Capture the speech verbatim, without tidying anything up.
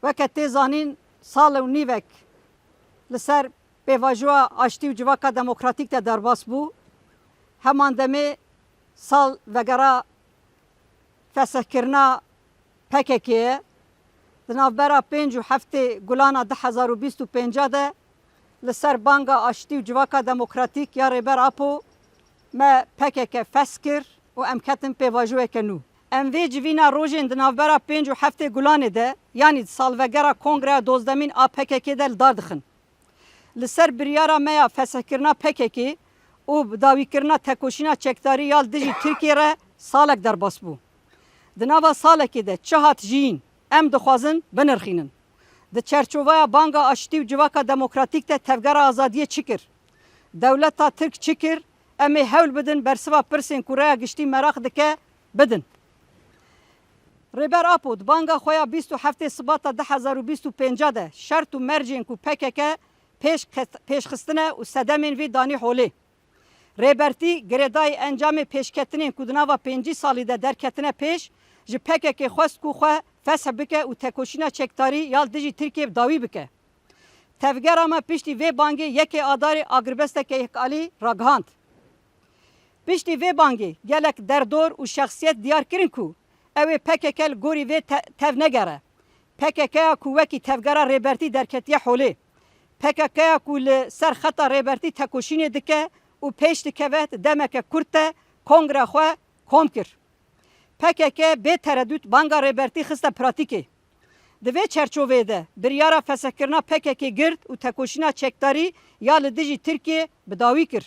Weke tê zanîn, sal û nîvek li ser pêvajoya aştî û civaka demokratîk de derbas bû. Heman demê sal vegera fesihkirina P K K ye. Di navbera pênc û heftê Gulana du hezar û bîst û pênc de li ser banga aştî û civaka demokratîk ya Rêber Apo me P K K fesh kir û em ketin pêvajoyeke nû. Em vê civîna rojên di navbera pênc û heftê Gulanê de, yanî di salvegera Kongreya dozdemîn a P K K de li dar dixin. Li ser biryara me ya fesihkirina P K K û bidawîkirina tekoşîna çekdarî ya li dijî Tirkiyê re salek derbas bû. Di nava salekê de çi hat jiyîn, em dixwazin binirxînin. Di çerçoveya banga aştî û civaka demokratîk de Tevgera Azadiyê çi kir? Dewleta Tirk çi kir? Em ê hewl bidin bersiva pirsên ku rêya giştî meraq dike, bidin. Rêber Apo di banga xwe ya bîst û heftê Sibata du hezar û bîst û pênc de şert û mercên ku P K K pêş qet-, pêşxistine û sedemên vê danî holê. Rêbertî girêdayî encamê pêşketinên ku di nava pêncî salî de derketine pêş, ji P K K xwest ku xwe fesh bike û tekoşîna çekdarî ya li dijî Tirkiyê bi dawî bike. Tevgera me piştî vê bangê yekê Adarê agirbesteke yekalî ragihand. Piştî vê bangê gelek derdor û şexsiyet diyar kirin ku ew ê P K K li gorî vê te-, tev negere. P K K ya ku wekî tevgera Rêbertî derketiye holê. P K K ya ku li ser xeta Rêbertî tekoşînê dike û pêş dikeve, di demeke kurt de kongreya xwe kom kir. P K K bê teredût banga Rêbertî xiste pratîkê. Di vê çerçoveyê de biryara fesihkirina P K K girt û tekoşîna çekdarî ya li dijî Tirkiyê bi dawî kir.